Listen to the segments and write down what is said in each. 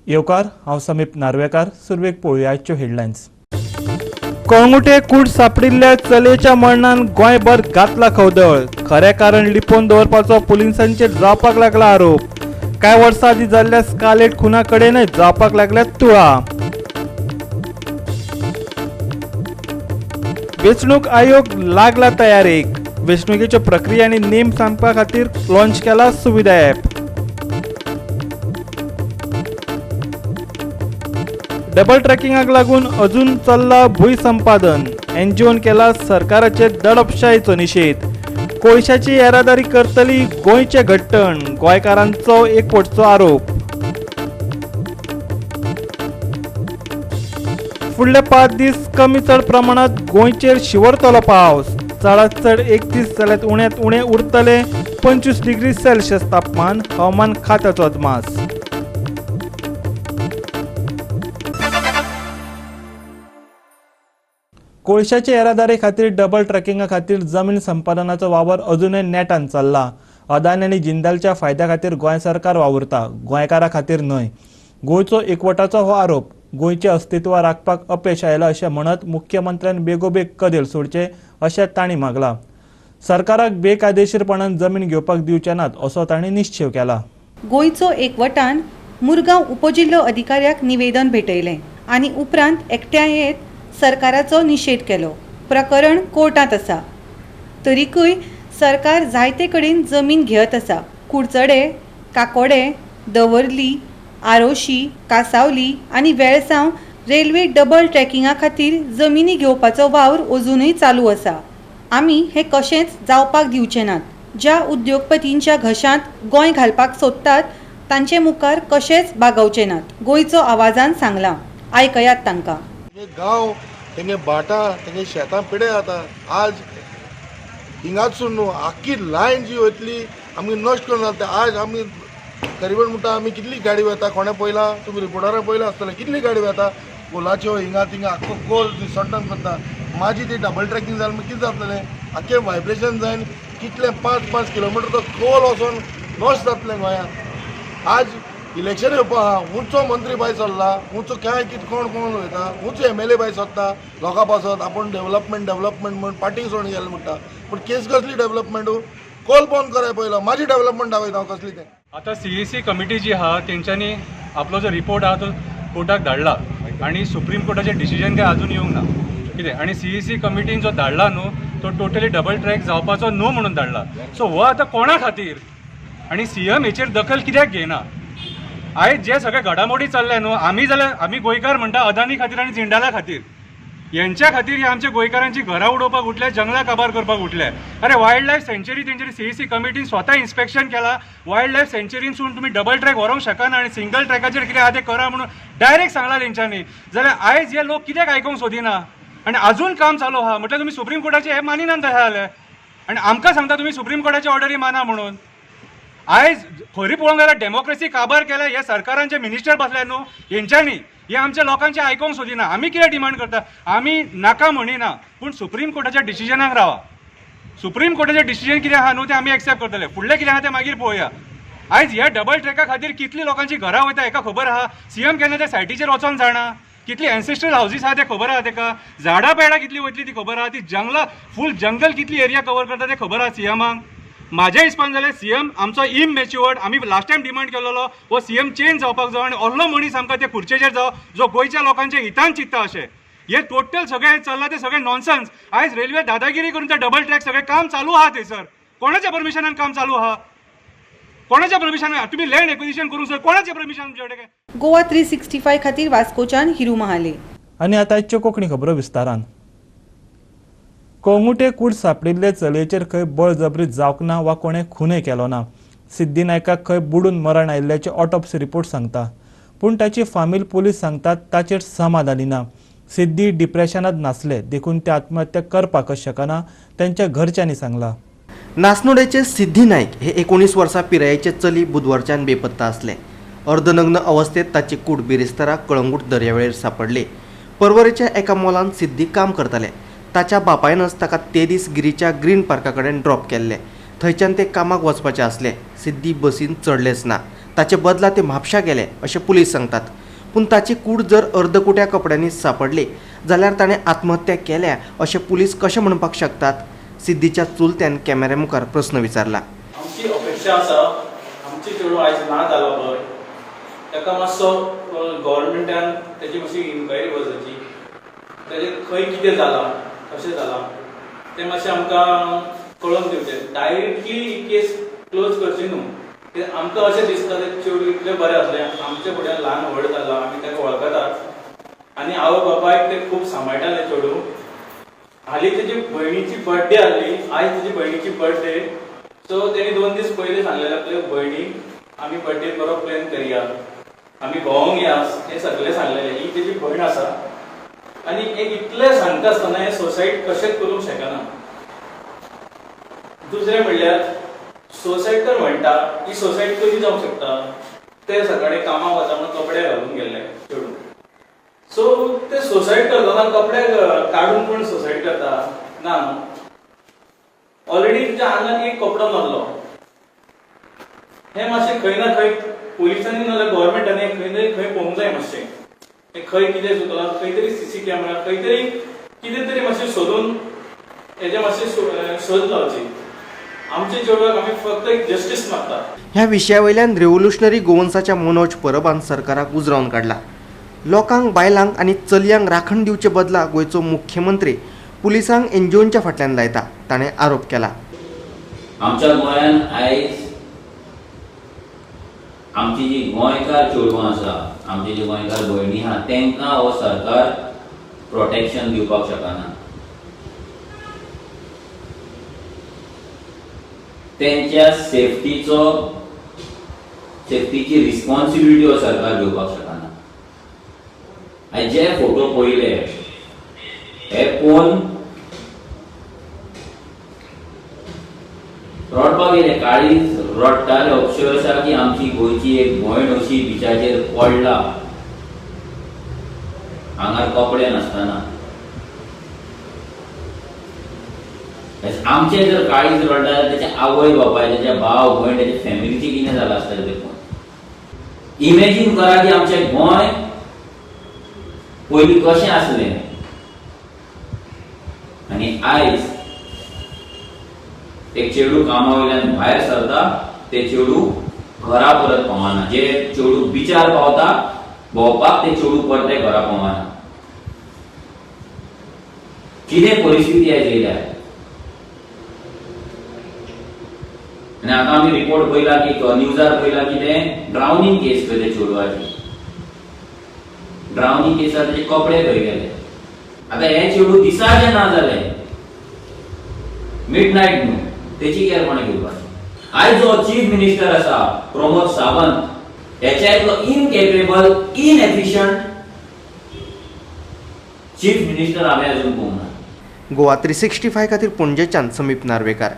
येवकार, हांव समीप नार्वेकार. सुरवेक पळोवया आजच्यो हेडलायन्स. कळंगुटे कूड सापडिल्ल्या चलयेच्या मरणान गोंयभर घातला खवदळ. खरें कारण लिपोवन दवरपाचो पुलिसांचेर जावपाक लागला आरोप. कांय वर्सां आदीं जाल्ल्या स्कालेट खुना कडेनय जावपाक लागल्या तुळा. वेंचणूक आयोग लागला तयारेक. वेंचणुकेच्यो प्रक्रिया आनी नेम सांगपा खातीर लॉन्च केला सुविधा ॲप. डबल ट्रॅकिंगाक लागून अजून चल्ला भूंय संपादन. एनजीओन केला सरकाराचे दडपशाहीचो निशेध. कोळशाची येरादारी करतली गोंयचें घट्टण, गोंयकारांचो एकवटचो आरोप. फुडले 5 दीस कमी चड प्रमाणात गोंयचेर शिंवरतलो पावस. चडात चड 31 जाल्यार उण्यांत उणें उरतले 25 डिग्री सेल्सियस तापमान, हवामान खात्याचो अदमास. कोळशाचे येरादारी खातीर डबल ट्रॅकिंगा खातीर जमीन संपादनाचो वावर अजूनय नेटान चल्ला. अदानी आनी जिंदालच्या फायद्या खातीर गोंय सरकार वावुरता, गोंयकारा खातीर न्हय. गोंयचो एकवटाचो हो आरोप. गोंयचें अस्तित्व राखपाक अपेश आयलां अशें म्हणत मुख्यमंत्र्यान बेगोबेग कदेल सोडचें अशें तांणी मागलां. सरकाराक बेकायदेशीरपणान जमीन घेवपाक दिवचे नात असो तांणी निश्चेव केला. गोंयचो एकवटान मुरगांव उपजिल्हो अधिकाऱ्याक निवेदन भेटयलें आनी उपरांत एकठांय येत सरकाराचो निशेध केलो. प्रकरण कोर्टांत आसा, तरीकूय सरकार जायते कडेन जमीन घेत आसा. कुडचडे, काकोडे, दवर्ली, आरोशी, कासावली आनी वेळसांव रेल्वे डबल ट्रॅकिंगा खातीर जमिनी घेवपाचो वावर अजूनय चालू आसा. आमी हें कशेंच जावपाक दिवचे नात. ज्या उद्योगपतींच्या घशांत गोंय घालपाक सोदतात तांचे मुखार कशेंच बागवचे नात. गोंयचो आवाजान सांगलां, आयकयात तांकां. गांव तेंगे भाटां तेंगे शेतां पिडे जाता. आज हिंगासून न्हू आख्खी लायन जी वयतली आमी नश्ट करून जाता. आज आमी करीबन म्हणटा आमी कितली गाडी वता, कोणें पळयलां? तुमी रिपोर्टरां पळयलां आसतलें कितली गाडी वता कोलाच्यो हिंगा थिंगा आख्खो कोल सड्डन करता. माजी ती डबल ट्रॅकिंग जालें मागीर कितें जातलें? आख्खें व्हायब्रेशन जायन कितलें 5-5 किलोमिटर तो कोल वचोन नश्ट जातलें गोंयांत. आज इलेक्शन येवपा आहा, उंचो मंत्री भायर सरला, उंचो काय कितें कोण कोण वयता, उंचो एम एल ए भायर सरता लोकां पासत आपूण डेवलपमेंट डेवलपमेंट म्हूण पार्टी सोडून गेले म्हणटा. पूण केस कसली डेवलपमेंट? कोल बंद कराय पयलो, म्हाजी डेवलपमेंट दाखयता हांव कसली तें. आतां सीईसी कमिटी जी आहा तेंच्यांनी आपलो जो रिपोर्ट आहा तो कोर्टाक धाडला आनी सुप्रीम कोर्टाचें डिसिजन काय आजून येवंक ना कितें. आनी सीईसी कमिटीन जो धाडला न्हू तो टोटली डबल ट्रॅक जावपाचो न्हू म्हणून धाडला. सो हो आतां कोणा खातीर आनी सीएम हेचेर दखल कित्याक घेयना? आयज जे सगळे घडामोडी चल्ले न्हू, आमी जाल्यार आमी गोंयकार म्हणटा अदानी खातीर आनी जिंडाला खातीर, हेंच्या खातीर हे आमच्या गोंयकारांची घरां उडोवपाक उठले, जंगलां काबार करपाक उठले. अरे वायल्ड लायफ सँच्युरी तेंच्यानी सीईसी कमिटीन स्वता इन्स्पेक्शन केला. वायल्ड लायफ सँच्युरीनसून तुमी डबल ट्रॅक व्हरूंक शकना आनी सिंगल ट्रॅकाचेर कितें आहा तें करा म्हणून डायरेक्ट सांगलां तेंच्यांनी. जाल्यार आयज हे लोक कित्याक आयकूंक सोदिना आनी अजून काम चालू आहा? म्हटल्यार तुमी सुप्रीम कोर्टाचें हें मानिनात तशें जाल्यार, आनी आमकां सांगता तुमी सुप्रीम कोर्टाचे ऑर्डरी माना म्हणून. आयज खरी पळोवंक गेल्यार डेमोक्रेसी काबार केल्या हे सरकारांचे मिनिस्टर बसले न्हू हेंच्यांनी. हे आमच्या लोकांचें आयकूंक सोदिना. आमी कितें डिमांड करता? आमी नाका म्हणिना, पूण सुप्रीम कोर्टाच्या डिसिजनाक रावा. सुप्रीम कोर्टाचें डिसिजन कितें आहा न्हू तें आमी एक्सेप्ट करतले, फुडलें कितें आहा तें मागीर पळोवया. आयज ह्या डबल ट्रॅका खातीर कितली लोकांची घरां वयता हेका खबर आहा? सीएम केन्ना त्या सायटीचेर वचोन जाणा? कितली एन्सेस्ट्रल हावजीस आहा तें खबर आहा तेका? झाडां पेडां कितली वयतली ती खबर आहा? ती जंगलां फूल जंगल कितली एरिया कवर करता तें खबर आहा सीएमाक? म्हाज्या हिसपान जाल्यार सीएम आमचो इमॅच्युअर्ड. आमी लास्ट टायम डिमांड केलेलो हो सीएम चेंज जावपाक जाय आनी असलो मनीस आमकां त्या खुर्चेचेर जावं जो गोंयच्या लोकांच्या हितान चिंत्ता. अशें हे टोटल सगळें चल्लां तें सगळें नॉनसन्स. आयज रेल्वे दादागिरी करून ते डबल ट्रॅक सगळें काम चालू आहा थंयसर. कोणाच्या परमिशनान काम चालू आहा? कोणाच्या परमिशनान तुमी लँड एक्विजिशन करूंक सर? कोणाच्या परमिशन तुमचे कडेन? गोवा 365 खातीर वास्कोच्यान हिरू महाले. आनी आतां आजच्यो कोंकणी खबरो विस्तारान. कळंगुटे कूड सापडिल्ले चलयेचेर खंय बळजबरी जावंक ना वा कोणें खुनय केलो ना. सिद्धी नायकाक खंय बुडून मरण आयिल्ल्याचे ऑटोप्सी रिपोर्ट सांगता, पूण ताची फामील पुलीस सांगतात ताचेर समाधानी ना. सिद्धी डिप्रेशनांत नासले देखून ते आत्महत्या करपाकच शकना, तेंच्या घरच्यांनी सांगलां. नासनोडेचे सिद्धी नायक हे 19 वर्सां पिरायेचे चली बुधवारच्यान बेपत्ता आसले. अर्धनग्न अवस्थेत ताची कूड बिरेस्तारा कळंगूट दर्यावेळेर सापडली. परवरेच्या एका मॉलांत सिद्धी काम करताले. ताच्या बापायनच ताका ते दीस गिरीच्या ग्रीन पार्का कडेन ड्रॉप केल्ले. थंयच्यान ते कामाक वचपाचे आसले. सिद्धी बसीन चडलेच ना. ताचे बदला ते म्हापशा गेले अशें पुलीस सांगतात. पूण ताची कूड जर अर्दकुट्या कपड्यांनी सापडली जाल्यार ताणें आत्महत्या केल्या अशें पुलीस कशें म्हणपाक शकतात? सिद्धीच्या चुलत्यान कॅमेऱ्या मुखार प्रस्न विचारला. आमची अपेक्षा आसा आमची चेडूं आयज ना जाला पळय ताका मातसो गव्हर्मेंटान तेजी मातशी इन्क्वायरी वचची, तेजें खंय कितें जालां कशें जालां तें मातशें आमकां कळोवन दिवचें. डायरेक्टली केस क्लोज करची न्हू. कित्याक आमकां अशें दिसता तें चेडूं इतलें बरें आसलें, आमच्या फुड्यान ल्हान व्हड जालां, आमी ताका वळखतात आनी आवय बापायक तें खूब सांबाळटालें चेडूं. हालीं तेजी भयणीची बर्थडे आहली, आयज तेजी भयणीची बर्थडे, सो तेणी 2 दीस पयलीं सांगलेलें आपले भयणीक आमी बर्थडे बरो प्लॅन करया, आमी भोंवंक या, हें सगळें सांगलेलें. ही तेजी भयण आसा आनी एक इतलें सांगता आसतना हें सुसायड कशेंच करूंक शकना. दुसरें म्हणल्यार सुसायड तर म्हणटा, ही सुसायड कशी जावंक शकता? ते सकाळी कामाक वता म्हणून कपडे घालून गेल्ले चेडूं, सो ते सुसायड करतना कपडे काडून कोण सुसायड करता? ना न्हू. ऑलरेडी तुज्या आंगान एक कपडो मारलो. हें मातशें खंय ना खंय पुलिसांनी नाजाल्यार गव्हर्मेंटांनी खंय ना खंय पळोवंक जाय मातशें, हें खंय कितें चुकलां, खंय तरी सीसी कॅमेरा खंय तरी कितें तरी मातशें सोदून हेजें मातशें सोद लावची. आमच्या चेडवाक आमी फक्त एक जस्टीस मागता. ह्या विशया वयल्यान रेव्होल्युशनरी गोवन्साच्या मनोज परबान सरकाराक उजरावन काडला. लोकांक, बायलांक आनी चलयांक राखण दिवचे बदला गोंयचो मुख्यमंत्री पुलिसांक एनजीओंच्या फाटल्यान लायता, ताणें आरोप केला. आमच्या गोंयांत आयज आमची जी गोंयकार चेडवां आसा, आमची जी गोंयकार भयणी आहा, तांकां हो सरकार प्रोटेक्शन दिवपाक शकना. तेंच्या सेफ्टीचो सेफ्टीची रिस्पॉन्सिबिलिटी हो सरकार घेवपाक शकना. आयज जे फोटो पळयले हे पळोवन रडपाक येयले, काळीज रडटाले अक्षरशः की आमची गोंयची एक भयण अशी बिचाचेर पडला आंगार कपडे नासतना. आमचे जर काळीज रडटा जाल्यार तेच्या आवय बापाय, तेच्या भाव भयण, तेच्या फॅमिलीची कितें जालां आसतलें तें पळोवन इमेजीन करा की आमचें गोंय पयलीं कशें आसलें आनी आयज एक चेडूं कामा वयल्यान भायर सरता ते चेडूं घरा परत पावना, जे चेडूं बिचार पावता भोंवपाक ते चेडूं परते घरा पावना. कितें परिस्थिती आयज येयल्या. आनी आतां आमी रिपोर्ट पळयला की न्यूजार पळयला की तें ड्रावनींग केस खंय ते चेडवाची, ड्रावनींग केसार तेजे कपडे खंय गेले. आतां हें चेडूं दिसाचें ना जालें, मिड नायट न्हू, तेची केअर कोणें घेवपाची? आयज जो चीफ मिनिस्टर आसा प्रमोद सावंत, हेच्या इतलो इनकेपेबल, इनएफिशियंट चीफ मिनिस्टर हांवें अजून पळोवंक ना. गोवा 365 खातीर पणजेच्यान समीप नार्वेकार.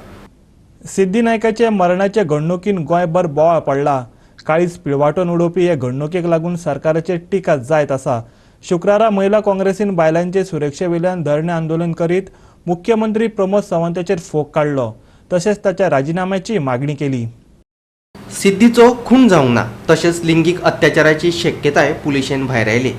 सिद्धी नायकाचे मरणाचे घडणुकीन गोंयभर बोवाळ पडला. काळीज पिळवाटून उडोवपी हे घडणुकेक लागून सरकाराचेर टिका जायत आसा. शुक्रारा महिला काँग्रेसीन बायलांचे सुरक्षे वयल्यान धरणें आंदोलन करीत मुख्यमंत्री प्रमोद सावंताचेर फोग काडलो, तशेंच ताच्या राजिनाम्याची मागणी केली. सिद्धीचो खून जावंक ना, तशेंच लिंगीक अत्याचाराची शक्यताय पुलिशेन भायर आयली.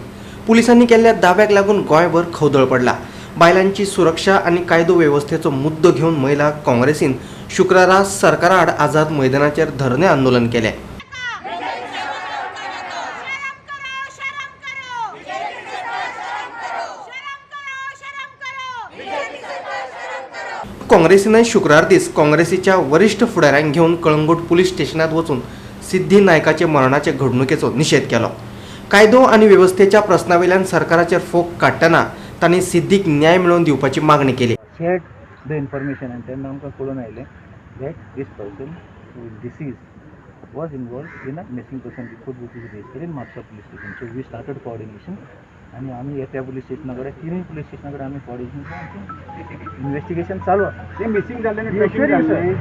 पुलिसांनी केल्ल्या दाव्याक लागून गोंयभर खवदळ पडला. बायलांची सुरक्षा आनी कायदो वेवस्थेचो मुद्दो घेवन महिला काँग्रेसीन शुक्रारा सरकारा आड आझाद मैदानाचेर धरणें आंदोलन केलें. काँग्रेसीन शुक्रार दीस काँग्रेसीच्या वरिश्ठ फुडाऱ्यांक घेवन कळंगूट पुलीस स्टेशनांत वचून सिद्धी नायकाचे मरणाचे घडणुकेचो निशेध केलो. कायदो आनी वेवस्थेच्या प्रस्नावेल्यान सरकाराचेर फोग काडटना तांणी सिद्धीक न्याय मेळोवन दिवपाची मागणी केली. Shared the information आनी तेन्ना आमकां कळून आयलें that this person who is deceased was involved in a missing person report which is registered in Mapusa police station. So we started coordination आनी आमी त्या पुलीस स्टेशना कडेन, तिनूय पुलीस स्टेशना कडेन आमी कोऑर्डिनेशन करून इन्वेस्टिगेशन चालू आसा. ते मिसिंग जाल्लें, ट्रॅकिंग जाल्लें,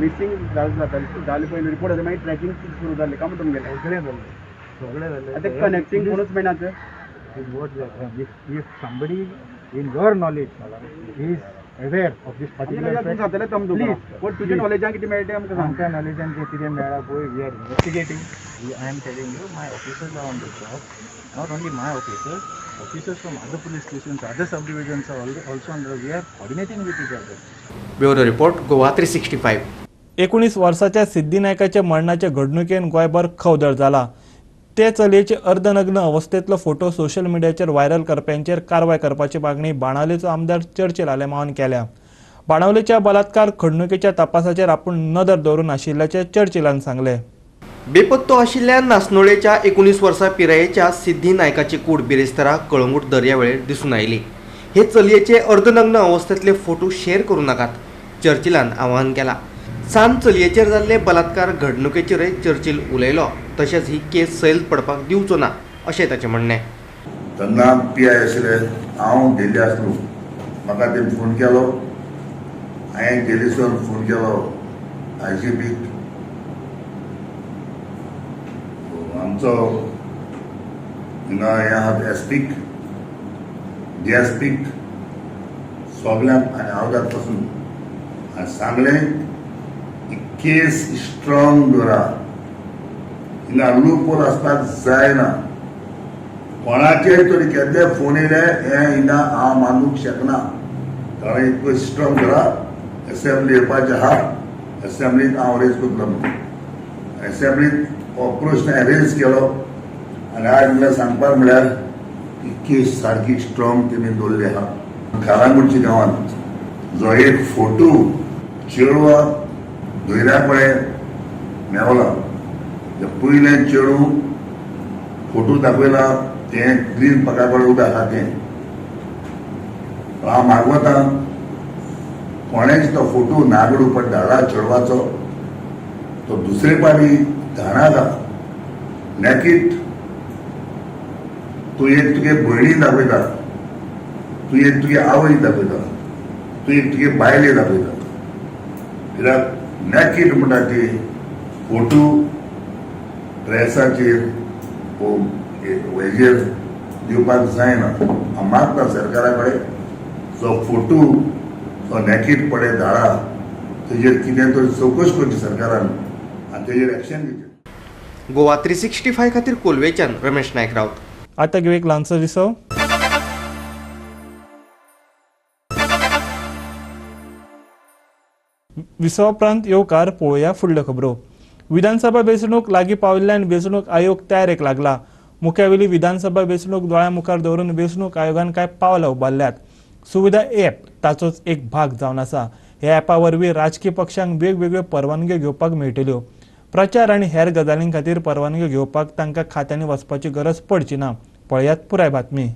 मिसिंग जालें पयलीं रिपोर्ट जालें, मागीर ट्रॅकिंग सुरू जालें काय म्हणून गेलें सगळें जालें, सगळें जालें. आतां कनेक्टींग कोणूच मेळना. If somebody in your knowledge is aware of this particular fact, please, तुझ्या नॉलेजान कितें मेळटा आमकां सांग. आमच्या नॉलेजान जें कितें मेळ्ळां पळय, we are investigating. I am telling you, my officers are on the job. Not only my officers, officers from other police stations, other subdivisions are also under, we are coordinating with each other. Bureau report, Goa 365. 19 वर्साच्या सिद्धी नायकाच्या मरणाच्या घडणुकेन गोंयभर खवदळ जाला. ते चलयेचे अर्धनग्न अवस्थेंतलो photo social मिडियाचेर viral करप्यांचेर कारवाय करपाची मागणी बाणावलेचो आमदार चर्चिल आलेमांवान केल्या. बाणावलेच्या बलात्कार घडणुकेच्या तपासाचेर आपूण नदर दवरून आशिल्ल्याचें चर्चिलान सांगलें. बेपत्तो आशिल्ल्या नासनोळेच्या 19 वर्सां पिरायेच्या सिद्धी नायकाची कूड बिरेस्तारा कळंगूट दर्यावेळेर दिसून आयली. हे चलयेचे अर्धनग्न अवस्थेंतले फोटो शेअर करूं नाकात, चर्चिलान आवाहन केलां. सान चलयेचेर जाल्ले बलात्कार घडणुकेचेरय चर्चिल उलयलो. तशेंच ही केस सैल पडपाक दिवचो ना अशें ताचें म्हणणें. तेन्ना पी I आशिल्ले, हांव दिल्ली आसलो, म्हाका तेणी फोन केलो, हांवें दिल्लीसून फोन केलो आय जी पीक, आमचो हिंगा हें आहा एस पीक, डी एस पीक, सगल्यांक आनी आवदात पासून आनी सांगलें केस स्ट्रॉंग दवरा, हिंगा लूप आसपाक जायना, कोणाचेर तरी केन्ना फोन येयले हें हिंगा हांव मानूंक शकना, कारण इतको स्ट्रॉंग दवरा. एसेंब्ली येवपाचें आहा, एसेंब्लीत हांव रेज करतलो म्हणून एसेंब्लीत हो प्रश्न हांवें रेज केलो आनी आयज म्हणल्यार सांगपाक म्हणल्यार ही केस सारकी स्ट्रॉंग तेणी दवरली आहा. कालांगुटच्या गांवांत जो एक फोटो चेडवा धुयऱ्या कडेन मेवला, पयलें चेडूं फोटो दाखयला तें ग्रीन पार्का कडेन उबें आसा तें. हांव मागवता कोणेच तो फोटो नागड उपर धाडला चेडवाचो, तो दुसरे पारी धाडनाका. नॅकीट तूं एक तुगे भयणी दाखयता, तूं एक तुगे आवय दाखयता, तूं एक तुगे बायले दाखयता, कित्याक नॅकीट म्हणटा ती फोटो प्रेसाचेर हेजेर दिवपाक जायना. हांव मागता सरकारा कडेन जो फोटो जो नॅकीट पळय धाडा तेजेर कितें तरी चवकश करची सरकारान आनी तेजेर एक्शन घेवचें. गोवा 365 खातीर कोलवेच्यान रमेश नायक रावत. आतां घेवया एक ल्हानसो विसव. विसवा उपरांत येवकार पळोवया फुडल्यो खबरो. विधानसभा वेंचणूक लागीं पाविल्ल्यान वेंचणूक आयोग तयारेक लागला. मुख्यावेली विधानसभा वेंचणूक दोळ्या मुखार दवरून वेंचणूक आयोगान कांय पावलां उबारल्यात. सुविधा ॲप ताचोच एक भाग जावन आसा. ह्या ॲपा वरवीं राजकी पक्षांक वेगवेगळ्यो परवानग्यो घेवपाक मेळटल्यो. प्रचार आनी हेर गजालीं खातीर परवानग्यो घेवपाक तांकां खात्यांनी वचपाची गरज पडची ना. पळयात पुराय बातमी.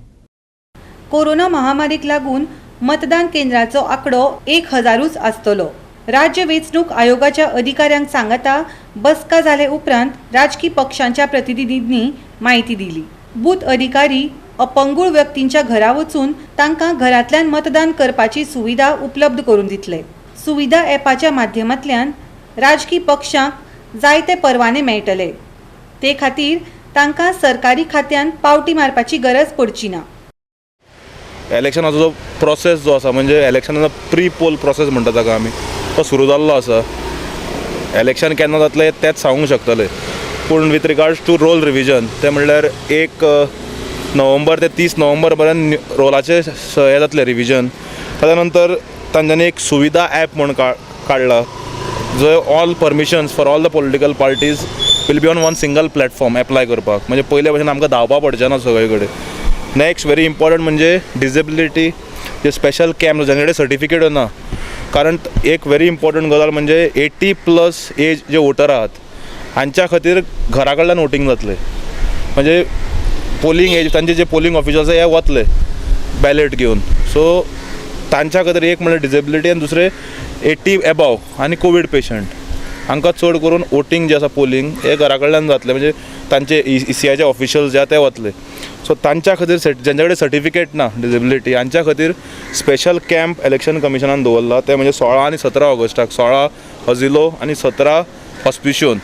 कोरोना महामारीक लागून मतदान केंद्राचो आंकडो 1000च आसतलो. राज्य वेंचणूक आयोगाच्या अधिकाऱ्यांक सांगता बसका जाले उपरांत राजकी पक्षांच्या प्रतिनिधींनी म्हायती दिली. बूथ अधिकारी अपंगूळ व्यक्तींच्या घरा वचून तांकां घरांतल्यान मतदान करपाची सुविधा उपलब्ध करून दितले. सुविधा ॲपाच्या माध्यमांतल्यान राजकी पक्षांक जायते परवाने मेळटले. ते खातीर तांकां सरकारी खात्यान पावटी मारपाची गरज पडची ना. इलेक्शनाचो जो प्रोसेस जो आसा, म्हणजे इलेक्शनाचो प्री पोल प्रोसेस म्हणटा ताका आमी, तो सुरू जाल्लो आसा. इलेक्शन केन्ना जातलें तेंच सांगूंक शकतले, पूण with regards to roll revision तें म्हणल्यार 1 नोव्हेंबर ते 30 नोव्हेंबर पर्यंत रोलाचें हें जातलें रिविजन. ताच्या नंतर तांच्यांनी एक सुविधा ॲप म्हूण काडला, जंय all permissions for all the political parties will be on one single platform apply करपाक. म्हणजे पयले भशेन आमकां धांवपा पडचें ना सगळे कडेन. नेक्स्ट व्हेरी इम्पॉर्टंट म्हणजे डिसेबिलिटी जे स्पेशल कॅम्प जांचे कडेन सर्टिफिकेट ना, कारण एक व्हेरी इम्पॉर्टंट गजाल म्हणजे 80+ एज जे वोटर आहात हांच्या खातीर घरा कडल्यान वोटींग जातलें. म्हणजे पोलींग एज तांचे जे पोलींग ऑफिसर्स आसा हे वतले बॅलेट घेवन. सो तांच्या खातीर एक म्हणल्यार डिसेबिलिटी आनी दुसरें 80 एबाव आनी कोवीड पेशंट हांकां चड करून वोटींग जें आसा पोलींग हें घरा कडल्यान जातलें. म्हणजे तांचे ईसीआयचे ऑफिशियल्स जे आसा ते वतले. सो तांच्या खातीर जेंच्या कडेन सर्टिफिकेट ना डिसेबिलिटी हांच्या खातीर स्पेशल कॅम्प इलेक्शन कमिशनान दवरला. ते म्हणजे 16 आनी 17 ऑगस्टाक, 16 हजिलो आनी 17 हॉस्पिशियोन.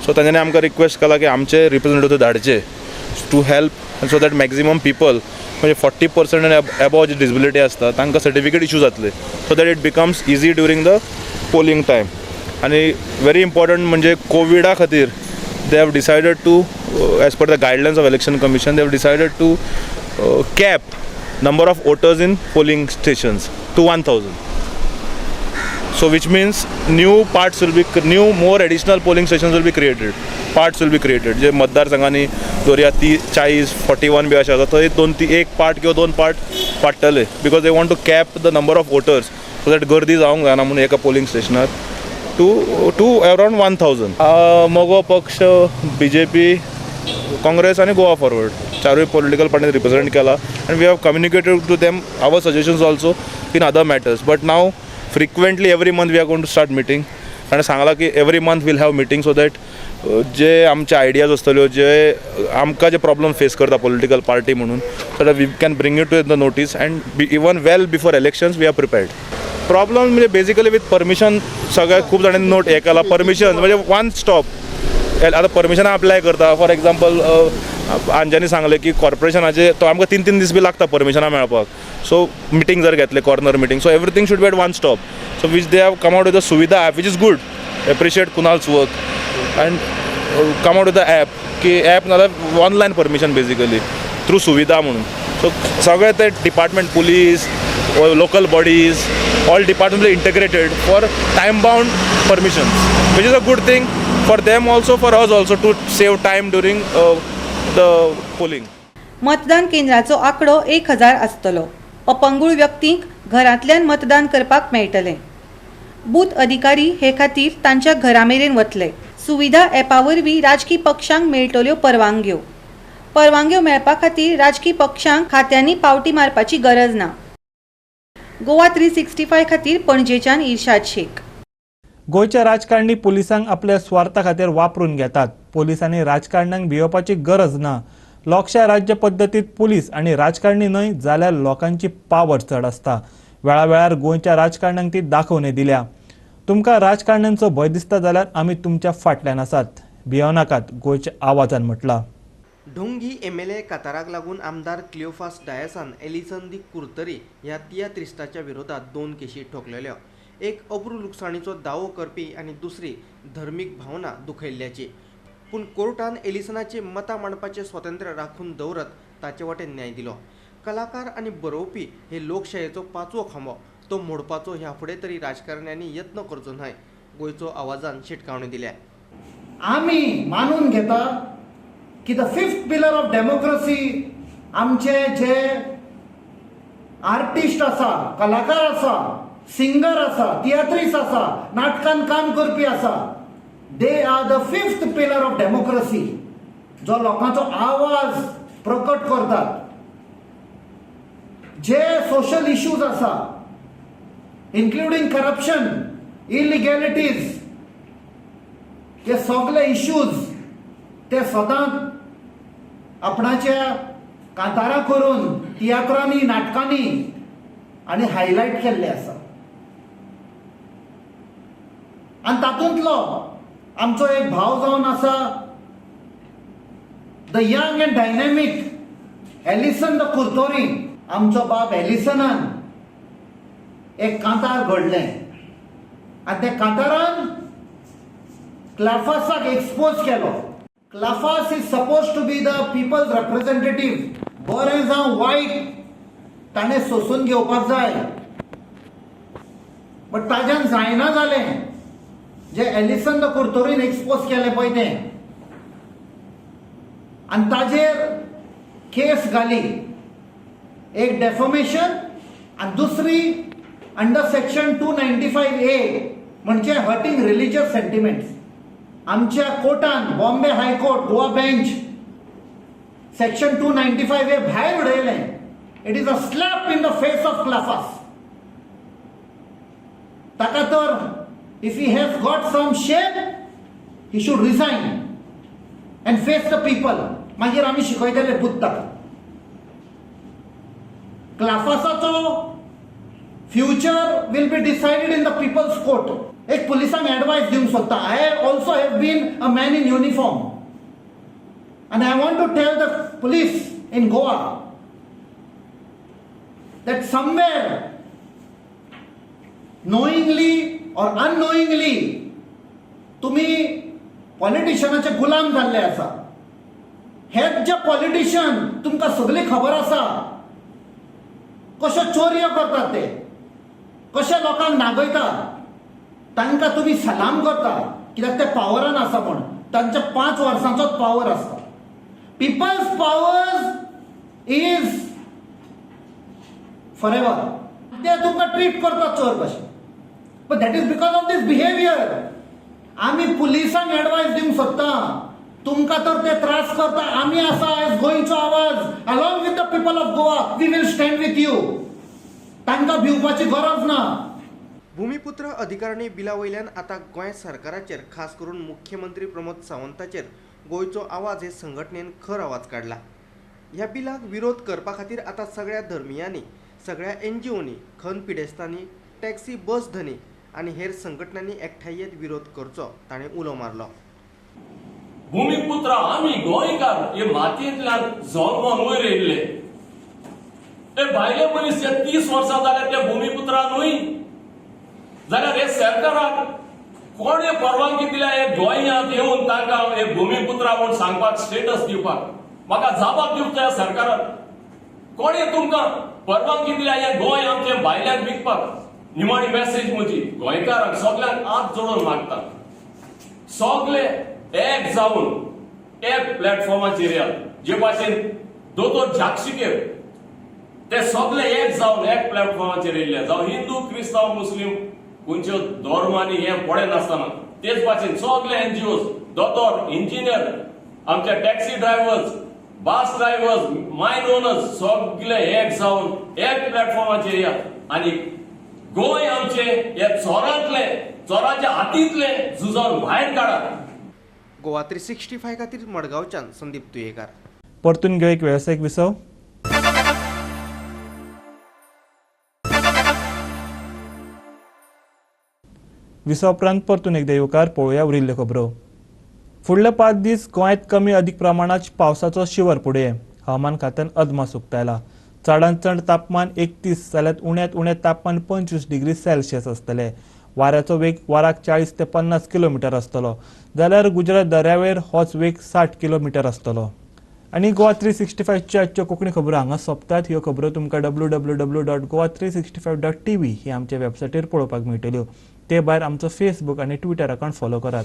सो तांच्यांनी आमकां रिक्वेस्ट केला की आमचे representative धाडचे to help so that maximum people म्हणजे 40% आनी एबाव जी डिसेबिलिटी आसता तांकां सर्टिफिकेट इशू जातले, so that it becomes easy during the polling time. आनी व्हेरी इम्पॉर्टंट म्हणजे कोविडा खातीर They have decided to, as per the guidelines of Election Commission, they have decided to cap number of voters in polling stations to 1000. So which means new parts will be, new more additional polling stations will be created, parts will be created. जे मतदारसंघांनी धरया 30, 40, 41 बी अशें आसा, थंय दोन ती एक part किंवा दोन part वाडटले, because they want to cap the number of voters so that गर्दी जावंक जायना म्हणून एका पोलिंग स्टेशनार to around 1000. मगो पक्ष, बीजेपी, काँग्रेस आनी गोवा फॉरवर्ड, चारूय पॉलिटिकल पार्टीन रिप्रेझेंट केला आनी we have communicated to them our suggestions also in other matters. But now frequently every month we are going to start meeting. ताणें सांगलां की every month we'll have meeting so that जे आमचे ideas आसतल्यो, जे आमकां जे problem face करता political party म्हणून, so that we can bring it to the notice and even well before elections we are prepared. Problem म्हणजे basically with permission, सगळ्या खूब जाणांनी note हें केला, परमिशन म्हणजे वन स्टॉप. आतां परमिशनां अप्लाय करता, फॉर एग्जाम्पल हांच्यांनी सांगलें की कॉर्पोरेशनाचे तो आमकां 3-3 दीस बी लागता परमिशनां मेळपाक. सो मिटींग जर घेतले, corner meeting, so everything should be at one stop, so which they have come out with the Suvidha app, which is good. Appreciate Kunal's work and come out with the app की app नाल्यार online permission basically through सुविधा म्हणून. So सगळे ते department, police, local bodies, all department integrated for time bound permissions, which is a good thing for them also, for us also, to save time during the polling. मतदान केंद्राचो आंकडो 1000 आसतलो. अपंगूळ व्यक्तींक घरांतल्यान मतदान करपाक मेळटलें. बूथ अधिकारी हे खातीर तांच्या घरा मेरेन वतले. सुविधा ॲपा वरवीं राजकी पक्षांक मेळटल्यो परवानग्यो. परवानग्यो मेळपा खातीर राजकी पक्षांक खात्यांनी पावटी मारपाची गरज ना. गोवा 365 खातीर पणजेच्यान इर्शाद शेख. गोंयचे राजकारणी पुलिसांक आपल्या स्वार्था खातीर वापरून घेतात. पोलिसांनी राजकारण्यांक भियोवपाची गरज ना. लोकशाय राज्य पद्दतीत पुलीस आनी राजकारणी न्हय जाल्यार लोकांची पावर चड आसता. वेळावेळार गोंयच्या राजकारण्यांक ती दाखोवन दिल्या. तुमकां राजकारण्यांचो भंय दिसता जाल्यार आमी तुमच्या फाटल्यान आसात, भियोनाकात, गोंयच्या आवाजान म्हटलां. ढोंगी एमएलए काताराक लागून आमदार क्लियोफास डायसान एलिसन दी कुर्तरी ह्या तियात्रिस्टाच्या विरोधात 2 केशी ठोकलेल्यो. एक अब्रू लुकसाणीचो दावो करपी आनी दुसरी धर्मीक भावना दुखयल्ल्याची. पूण कोर्टान एलिसनाची मतां मांडपाचें स्वातंत्र्य राखून दवरत ताचे वटेन न्याय दिलो. कलाकार आनी बरोवपी हे लोकशायेचो 5वो खांबो, तो मोडपाचो ह्या फुडें तरी राजकारण्यांनी यत्न करचो न्हय, गोंयचो आवाजान शिटकावणी दिल्या. आमी मानून घेता की the 5th pillar of democracy आमचे जे आर्टिस्ट आसा, कलाकार आसा, सिंगर आसा, तियात्रिस्ट आसा, नाटकान काम करपी आसा, they are the 5th pillar of democracy, जो लोकांचो आवाज प्रकट करतात. जे सोशल इश्यूज आसा, इन्क्लुडींग करप्शन, इलिगॅलिटीज, हे सगळे इश्यूज ते सदांच आपणाच्या कांतारां करून तियात्रांनी, नाटकांनी आनी हायलायट केल्ले आसा. आनी तातूंतलो आमचो एक भाव जावन आसा the young and dynamic Alison de Curtorim. आमचो बाब एलिसनान एक कांतार घडलें आनी त्या कांतारान क्लाफासाक एक्सपोज केलो. Cleophas is suppose to be the people's representative. बरें जावं वायट ताणें सोंसून घेवपाक जाय, बट ताज्यान जायना जालें जे एलिसन the कुर्तोरीन एक्सपोज केलें पळय तें, आनी ताजेर केस घाली, एक डेफॉमेशन आनी दुसरी अंडर सेक्शन 295A म्हणजे हर्टींग रिलिजियस सेंटिमेंट्स. आमच्या कोर्टान, Bombay high court Goa bench, section 295A भायर उडयलें. It is a slap in the face of Cleophas. ताका तर if he has got some shame he should resign and face the people. मागीर आमी शिकयतले बुद्द ताका. क्लाफासाचो future will be decided in the people's court. एक पुलिसांक एडवायस दिवंक सोदता. I also have been a man in uniform and I want to tell the police in Goa that somewhere knowingly or unknowingly तुम्ही पॉलिटिशनाचे गुलाम जाल्ले आसा. हेच जे politician तुमकां सगळी खबर आसा कश्यो चोरयो करतात ते, कशे लोकांक नागयतात, तांकां तुमी सलाम करता कित्याक ते पावरान आसा म्हूण. तांच्या 5 वर्सांचोच पावर आसता. People's powers is for ever. ते तुमकां ट्रीट करतात चोर कशे, but that is because of this behaviour. आमी पुलिसांक एडवायस दिवंक सोदता, तुमकां तर ते त्रास करता. आमी आसा एज गोंयचो आवाज, along with the people of Goa we will stand with you. तांकां भिवपाची गरज ना. भूमिपुत्र अधिकारणी बिला वयल्यान आतां गोंय सरकाराचेर, खास करून मुख्यमंत्री प्रमोद सावंताचेर गोंयचो आवाज हे संघटनेन खर आवाज काडला. ह्या बिलाक विरोध करपा खातीर आतां सगळ्या धर्मियांनी, सगळ्या एनजीओनी, खण पिडेस्तांनी, टॅक्सी बस धनी आनी हेर संघटनांनी एकठांय येत विरोध करचो ताणें उलो मारलो. भूमिपुत्र आमी गोंयकार हे मातयेंतल्यान जल्मोन वयर येयल्ले. ते भायले मनीस जे 30 वर्सां जाल्यार ते भूमिपुत्रा न्हय जाल्यार हे सरकाराक कोणे परवानगी दिल्या हे गोंयांत येवन तांकां हे भूमिपुत्रा म्हूण सांगपाक, स्टेटस दिवपाक? म्हाका जाबाब दिवचो ह्या सरकारान. कोणे तुमकां परवानगी दिल्या हे गोंय आमचें भायल्यांक विकपाक? निमाणी मॅसेज म्हजी गोंयकारांक सगल्यांक हात जोडून मागता, सगले एक जावन एक प्लॅटफॉर्माचेर येयात. जे भाशेन दोतोर झाक्षिकेर ते सगले एक जावन एक प्लॅटफॉर्माचेर येयल्ले, जावं हिंदू, क्रिस्तांव, मुस्लीम, खंयच्यो धर्मांनी हें पळयनासतना तेच भाशेन सगले एनजीओ, दोतोर, इंजिनियर, आमचे taxi drivers, bus drivers, mine owners सगले एक जावन एक प्लॅटफॉर्माचेर येयात आनी गोंय आमचे हे चोरांतले, चोराच्या हातींतले झुजावन भायर काडात. गोवा 365 खातीर मडगांवच्यान संदीप तुयेकार. परतून घेऊ एक वेवसायीक विसव. विसवा उपरांत परतून एकदा येवकार. पळोवया उरिल्ल्यो खबरो. फुडले 5 दीस गोंयांत कमी अदीक प्रमाणांत पावसाचो शिवर पडुये. हवामान खात्यान अदमास उक्तायला. चडांत चड तापमान 31 जाल्यार उण्यांत उणें तापमान 25 डिग्री सेल्सियस आसतलें. वाऱ्याचो वेग वराक 40 ते 50 किलोमिटर आसतलो, जाल्यार गुजरात दर्यावेळेर होच वेग 60 किलोमिटर आसतलो. आनी गोवा 365च्यो आजच्यो कोंकणी खबरो हांगा सोंपतात. ह्यो खबरो तुमकां www.goa365.tv ही आमच्या वेबसायटीर पळोवपाक मेळटल्यो. ते भायर आमचो फेसबूक आनी ट्विटर अकावंट फॉलो करात.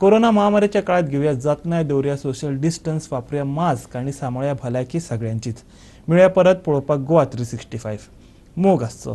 कोरोना महामारीच्या काळात घेवया जतनाय, दवरुया सोशल डिस्टन्स, वापरुया मास्क आनी सांबाळया भलायकी सगळ्यांचीच. मेळया परत पळोवपाक गोवा 365. मोग आसचो.